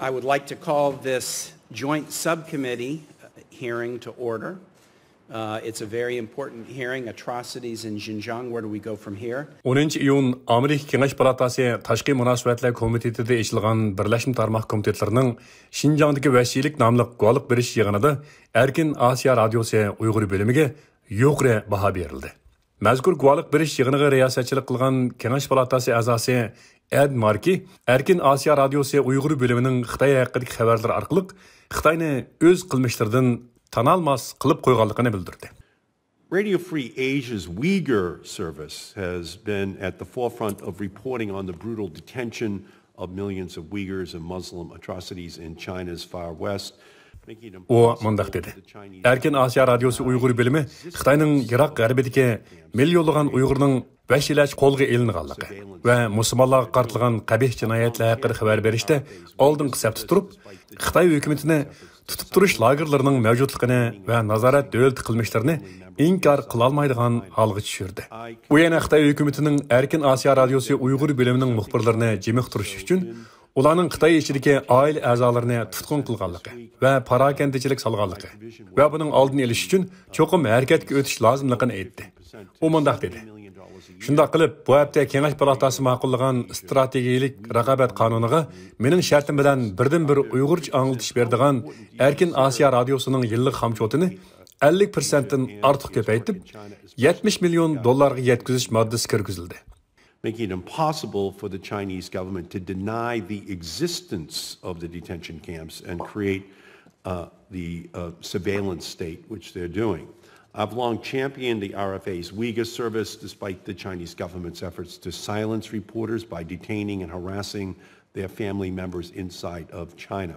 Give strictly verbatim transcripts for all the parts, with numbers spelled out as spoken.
I would like to call this joint subcommittee hearing to order. Uh, it's a very important hearing, atrocities in Xinjiang. Where do we go from here? ئونىنچى ئىيۇن ئامېرىكا كېڭەش پالاتاسى تاشقى مۇناسىۋەتلەر كومىتېتىدا ئېچىلغان بىرلەشمە تارماق كومىتېتلىرىنىڭ شىنجاڭدىكى ۋەھشىيلىك ناملىق گۇۋاھلىق بېرىش يىغىنىدا ئەركىن ئاسىيا رادىيوسى ئۇيغۇر بۆلۈمىگە يۇقىرى باھا بېرىلدى. مەزكۇر گۇۋاھلىق بېرىش يىغىنىغا رىياسەتچىلىك قىلغان كېڭەش پالاتاسى ئەزاسى ئەد ماركى ئەركىن ئاسىيا رادىيوسى ئۇيغۇر بۆلۈمىنىڭ خىتاي ھەققىدىكى خەۋەرلىرى ئارقىلىق خىتاينى ئۆز قىلمىشلىرىدىن تانالماس قىلىپ قويغانلىقىنى بىلدۈردى. Radio Free Asia's Uyghur service has been at the forefront of reporting on the brutal detention of millions of Uyghurs and Muslim atrocities in China's far west, making it ئۇ impossible مۇنداق دېدى: for the Chinese ئەركىن ئاسىيا رادىيوسى ئۇيغۇر بۆلۈمى خىتاينىڭ يىراق غەربىدىكى مىليونلىغان ئۇيغۇرنىڭ ۋەھشىيلەرچە قولغا ئېلىنغانلىقى ۋە مۇسۇلمانلارغا قارىتىلغان قەبىھ جىنايەتلەر ھەققىدە خەۋەر بېرىشتە ئالدىنقى سەپتە تۇرۇپ، خىتاي ھۆكۈمىتىنى تۇتۇپ تۇرۇش لاگېرلىرىنىڭ مەۋجۇتلۇقىنى ۋە نازارەت دۆلىتى قىلمىشلىرىنى ئىنكار قىلالمايدىغان ھالغا چۈشۈردى. ئۇ يەنە خىتاي ھۆكۈمىتىنىڭ ئەركىن ئاسىيا رادىيوسى ئۇيغۇر بۆلۈمىنىڭ مۇخبىرلىرىنى جىمىق تۇرۇش ئۈچۈن، ئۇلارنىڭ خىتاي ئىچىدىكى ئائىلە ئەزالىرىنى تۇتقۇن قىلغانلىقى ۋە پاراكەندىچىلىك سالغانلىقى ۋە بۇنىڭ ئالدىنى ئېلىش ئۈچۈن چوقۇم ھەرىكەتكە ئۆتۈش لازىملىقىنى ئېيتتى. ئۇ مۇنداق دېدى: شۇنداق قىلىپ، بۇ ھەپتە كېڭەش پالاتاسى ماقۇللىغان ئىستراتېگىيىلىك رىقابەت قانۇنىغا مېنىڭ شەرتىم بىلەن بىردىنبىر ئۇيغۇرچە ئاڭلىتىش بېرىدىغان ئەركىن ئاسىيا رادىيوسىنىڭ يىللىق خامچوتىنى ئەللىك پىرسەنتتىن ئارتۇق كۆپەيتىپ، يەتمىش مىليون دوللارغا يەتكۈزۈش ماددىسى كىرگۈزۈلدى. Making it impossible for the Chinese government to deny the existence of the detention camps and create uh, the uh, surveillance state, which they're doing. I've long championed the R F A's Uyghur service despite the Chinese government's efforts to silence reporters by detaining and harassing their family members inside of China.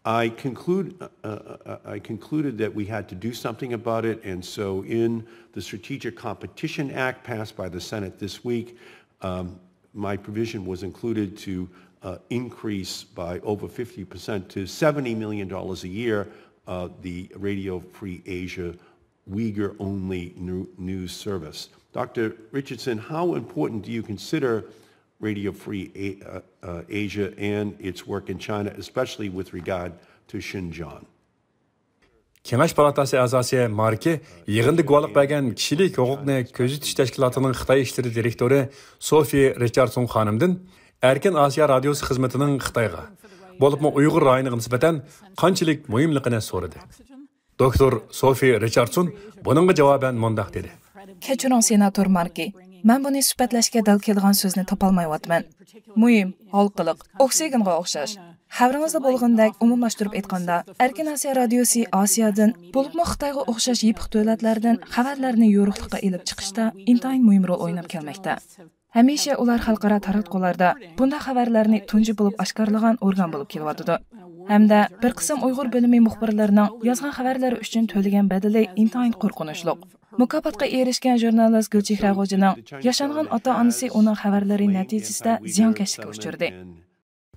I conclude, uh, uh, I concluded that we had to do something about it, and so in the Strategic Competition Act passed by the Senate this week, um, my provision was included to uh, increase by over fifty percent to seventy million dollars a year uh, the Radio Free Asia Uyghur only news service. Doctor Richardson, how important do you consider Radio Free uh, uh, Asia and its work in China, especially with regard to Xinjiang? كېڭەش پالاتاسى ئەزاسى ماركى يىغىندا گۇۋاھلىق بەرگەن كىشىلىك ھوقۇقنى كۆزىتىش تەشكىلاتىنىڭ خىتاي ئىشلىرى دىرېكتورى سوفى رىچاردسون خانىمدىن ئەركىن ئاسىيا رادىيوسى خىزمىتىنىڭ خىتايغا، بولۇپمۇ ئۇيغۇر رايونىغا نىسبەتەن قانچىلىك مۇھىملىقىنى سورىدى. دوكتور سوفى رىچاردسون بۇنىڭغا جاۋابەن مۇنداق دېدى. كەچۈرۈڭ، سېناتور ماركى. مەن بۇنى سۈپەتلەشكە دەل كېلىدىغان سۆزنى تاپالمايۋاتىمەن. مۇھىم، ھالقىلىق، ئوكسىگېنغا ئوخشاش. خەۋىرىڭىزدە بولغىنىدەك، ئومۇملاشتۇرۇپ ئېيتقاندا، ئەركىن ئاسىيا رادىيوسى ئاسىيادىن، بولۇپمۇ خىتايغا ئوخشاش يېپىق دۆلەتلەردىن خەۋەرلەرنى يورۇقلۇققا ئېلىپ چىقىشتا ئىنتايىن مۇھىم رول ئويناپ كەلمەكتە. ھەمىشە ئۇلار خەلقئارا تاراتقۇلاردا بۇنداق خەۋەرلەرنى تۇنجى بولۇپ ئاشكارىلىغان ئورگان بولۇپ كېلىۋاتىدۇ. ھەمدە بىر قىسىم ئۇيغۇر بۆلۈمى مۇخبىرلىرىنىڭ يازغان خەۋەرلىرى ئۈچۈن تۆلىگەن بەدىلى ئىنتايىن قورقۇنچلۇق. مۇكاپاتقا ئېرىشكەن ژۇرنالىست گۈلچېھرە غوجىنىڭ ياشانغان ئاتا-ئانىسى ئۇنىڭ خەۋەرلىرى نەتىجىسىدە زىيانكەشلىككە ئۇچرىدى.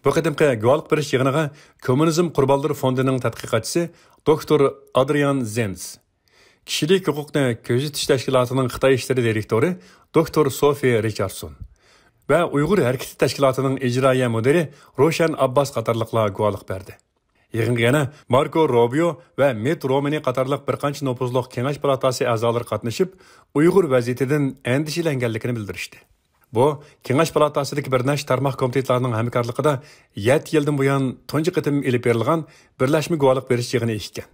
بۇ قېتىمقى گۇۋاھلىق بېرىش يىغىنىغا كوممۇنىزم قۇربانلىرى فوندىنىڭ تەتقىقاتچىسى دوكتور ئادرىيان زېنز، كىشىلىك ھوقۇقنى كۆزىتىش تەشكىلاتىنىڭ خىتاي ئىشلىرى دىرېكتورى دوكتور سوفى رىچاردسون ۋە ئۇيغۇر ھەرىكىتى تەشكىلاتىنىڭ ئىجرائىيە مۇدىرى روشەن ئابباس قاتارلىقلار گۇۋاھلىق بەردى. يىغىنغا يەنە ماركو روبىيو ۋە مىت رومنى قاتارلىق بىر قانچە نوپۇزلۇق كېڭەش پالاتاسى ئەزالىرى قاتنىشىپ، ئۇيغۇر ۋەزىيىتىدىن ئەندىشىلەنگەنلىكىنى بىلدۈرۈشتى. بۇ، كېڭەش پالاتاسىدىكى بىر نەچچە تارماق كومىتېتلارنىڭ ھەمكارلىقىدا يەتتە يىلدىن بۇيان تۇنجى قېتىم ئېلىپ بېرىلغان بىرلەشمە گۇۋاھلىق بېرىش يىغىنى ئىكەن.